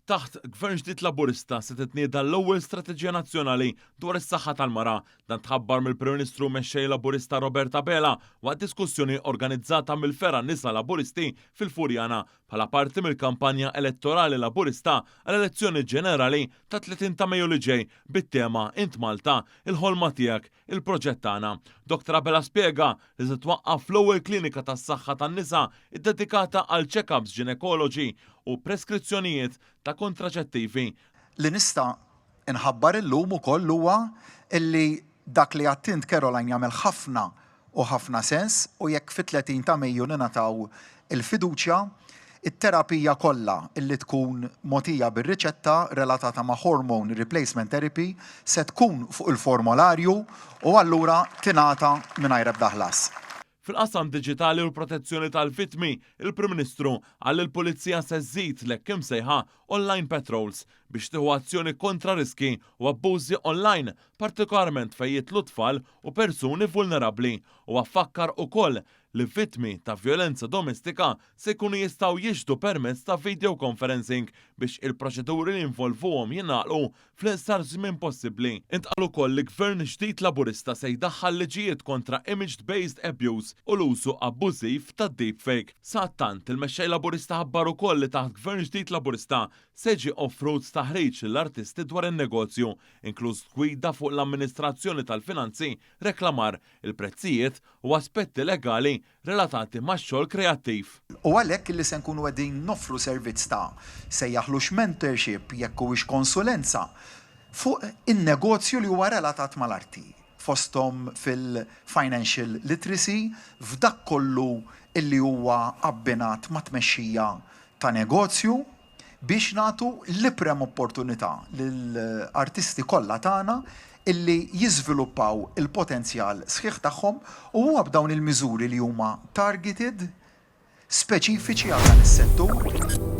Taħt Gvern ġdid Laburista se titnieda l-ewwel strateġija nazzjonali dwar is-saħħa tal-mara. Dan tħabbar mill-Prim Ministru u Mexxej Laburista Robert Abela waqt diskussjoni organizzata mill-Fergħa Nisa Laburisti fil-Furjana bħala parti mill-kampanja elettorali Laburista għall-elezzjoni ġenerali tat-30 ta' Mejju li ġej bit-tema Int Malta, il-ħolma tiegħek, il-proġett tagħna. Dr Abela spjega li se twaqqaf l-ewwel klinika tas-saħħa tan-nisa ddedikata għal check-ups ġinekoloġi u preskrizzjonijiet ta' kontraċettivi. Li nista' nħabbar illum ukoll huwa illi dak li għedt int Caroline jagħmel ħafna u ħafna sens u jekk fit-30 ta' Mejju ningħataw il-fiduċja, it-terapija kollha li tkun mogħtija bir-riċetta relatata ma' hormone replacement therapy se tkun fuq il-formolarju u allura tingħata mingħajr ebda ħlas. Fil-qasam diġitali u l-protezzjoni tal-vittmi, il-Prim Ministru qal li l-Pulizija se żżid l-hekk imsejħa online patrols biex tieħu azzjoni kontra riskji u abbużi online, partikolarment fejn jidħlu tfal u persuni vulnerabbli. Huwa fakkar ukoll li vittmi ta' vjolenza domestika se jkunu jistgħu jixhdu permezz ta' video conferencing biex il-proċeduri li jinvolvuhom jingħalqu fl-iqsar żmien possibbli. Intqal ukoll li Gvern ġdid Laburista se jdaħħal liġijiet kontra image-based abuse u l-użu abbużiv ta' deepfake. Sadattant, il-Mexxej Laburista ħabbar ukoll li taħt Gvern ġdid Laburista se jiġi offrut taħriġ lill-artisti dwar in-negozju, inkluż gwida fuq l-amministrazzjoni tal-finanzi, reklamar, il-prezzijiet u aspetti legali relatati max-xogħol kreattiv. U għalhekk illi se nkunu qegħdin noffru servizz ta' sejjaħlux mentorship jekk huwiex konsulenza fuq in-negozju li huwa relatat mal-arti, fosthom fil-financial literacy, f'dak kollu illi huwa abbinat mat-tmexxija ta' negozju. biex nagħtu l-iprem opportunità lill-artisti kollha tagħna illi jiżviluppaw il-potenzjal sħiħ tagħhom u huwa b'dawn il-miżuri li huma targeted, speċifiċi għal dan is-settur.